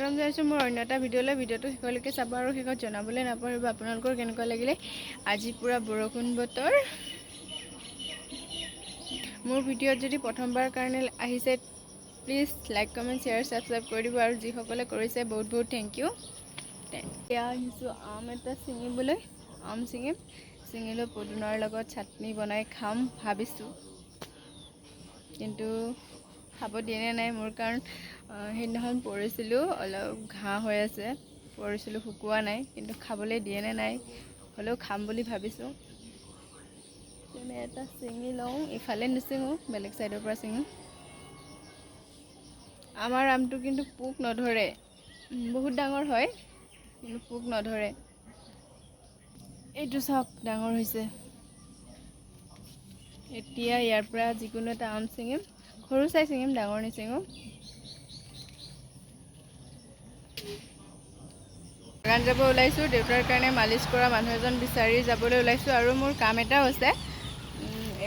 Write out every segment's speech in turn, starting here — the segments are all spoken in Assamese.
স্বাগতম জনাইছোঁ মোৰ অন্য এটা ভিডিঅ'লৈ। ভিডিঅ'টো শেষলৈকে চাব আৰু শেষত জনাবলৈ নাপাহৰিব আপোনালোকৰ কেনেকুৱা লাগিলে। আজি পূৰা বৰষুণ বতৰ। মোৰ ভিডিঅ'ত যদি প্ৰথমবাৰ কাৰণে আহিছে, please like, comment, share, subscribe কৰি দিব আৰু যিসকলে কৰিছে, বহুত বহুত thank U. এতিয়া আহিছোঁ আম এটা ছিঙিবলৈ। আম ছিঙিম, ছিঙি লৈ পদুনাৰ লগত চাটনি বনাই খাম ভাবিছোঁ। কিন্তু খাব দিয়েনে নাই মোৰ, কাৰণ সেইদিনাখন পৰিছিলোঁ, অলপ ঘাঁহ হৈ আছে, পৰিছিলোঁ, শুকোৱা নাই। কিন্তু খাবলৈ দিয়েনে নাই, হ'লেও খাম বুলি ভাবিছোঁ। তেনে এটা ছিঙি লওঁ। ইফালে নিছিঙো, বেলেগ ছাইডৰ পৰা ছিঙো। আমাৰ আমটো কিন্তু পোক নধৰে। বহুত ডাঙৰ হয়, কিন্তু পোক নধৰে। এইটো চাওক, ডাঙৰ হৈছে। এতিয়া ইয়াৰ পৰা যিকোনো এটা আম ছিঙিম। সৰু চাই ছিঙিম, ডাঙৰ নিছিঙো। বাগান যাব ওলাইছোঁ। দেউতাৰ কাৰণে মালিচ কৰা মানুহ এজন বিচাৰি যাবলৈ ওলাইছোঁ আৰু মোৰ কাম এটাও আছে।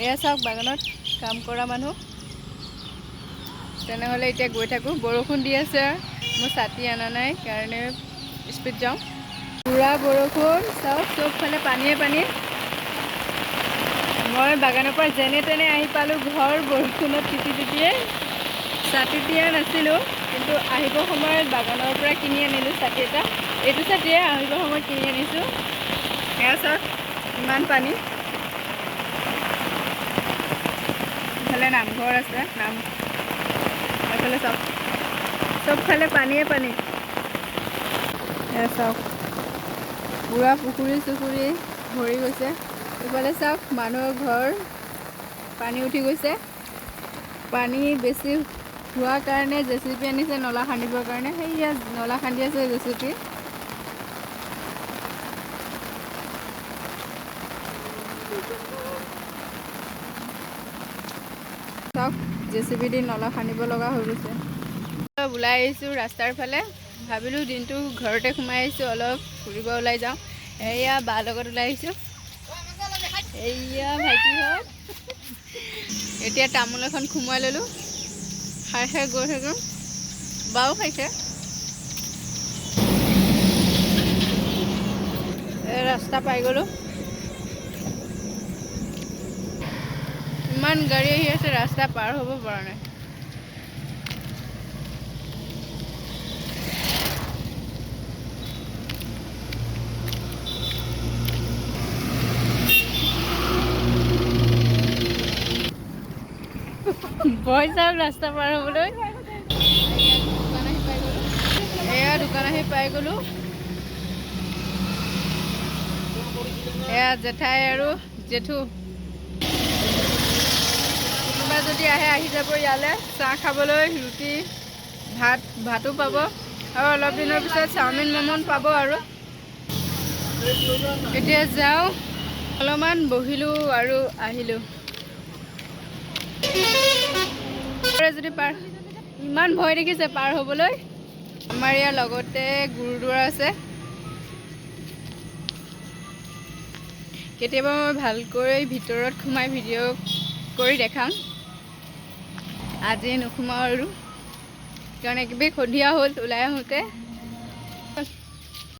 এয়া চাওক, বাগানত কাম কৰা মানুহ। তেনেহ'লে এতিয়া গৈ থাকোঁ। বৰষুণ দি আছে, মই ছাতি অনা নাই কাৰণে স্পীড যাওঁ। পূৰা বৰষুণ, চাওক, চবফালে পানীয়ে পানী। মই বাগানৰ পৰা যেনে তেনে আহি পালোঁ ঘৰ, বৰষুণত তিতি তিতিয়ে। ছাতি দিয়া নাছিলোঁ, কিন্তু আহিব সময়ত বাগানৰ পৰা কিনি আনিলোঁ ছাতি এটা। এইটো ছাতিয়ে আহিব সময়ত কিনি আনিছোঁ। এয়া চাওক, ইমান পানী। ইফালে নামঘৰ আছে, নাম এইফালে চাওক, চবফালে পানীয়ে পানী। এয়া চাওক, পূৰা পুখুৰী চুখুৰী ভৰি গৈছে। ইফালে চাওক, মানুহৰ ঘৰ পানী উঠি গৈছে। পানী বেছি হোৱাৰ কাৰণে জেচিপি আনিছে নলা খান্দিবৰ কাৰণে। সেইয়া নলা খান্দি আছে জেচিপি। চাওক, জেচিপি দি নলা খান্দিব লগা হৈ গৈছে। অলপ ওলাই আহিছোঁ ৰাস্তাৰ ফালে। ভাবিলোঁ দিনটো ঘৰতে সোমাই আহিছোঁ, অলপ ফুৰিব ওলাই যাওঁ। এয়া বাৰ লগত ওলাই আহিছোঁ। এয়া ভাইটিহঁত। এতিয়া তামোল এখন সোমোৱাই ল'লোঁ, খাই খাই গৈ থাকিম। বাও খাইছে। এই ৰাস্তা পাই গ'লোঁ। ইমান গাড়ী আহি আছে, ৰাস্তা পাৰ হ'ব পৰা নাই। ভয় চাওক ৰাস্তা পাৰ হ'বলৈ। দোকান আহি পাই গ'লোঁ। এয়া দোকান আহি পাই গ'লোঁ। এয়া জেঠাই আৰু জেঠু। কোনোবা যদি আহে, আহি যাব ইয়ালৈ চাহ খাবলৈ। ৰুটি, ভাত, ভাতো পাব আৰু অলপ দিনৰ পিছত চাওমিন, মমন পাব। আৰু এতিয়া যাওঁ। অলপমান বহিলোঁ আৰু আহিলোঁ। যদি পাৰ, ইমান ভয় দেখিছে পাৰ হ'বলৈ। আমাৰ ইয়াৰ লগতে গুৰুদ্বাৰ আছে। কেতিয়াবা মই ভালকৈ ভিতৰত সোমাই ভিডিঅ' কৰি দেখাম। আজি নোসোমাওঁ আৰু, কাৰণ একেবাৰে সন্ধিয়া হ'ল ওলাই আহোঁতে।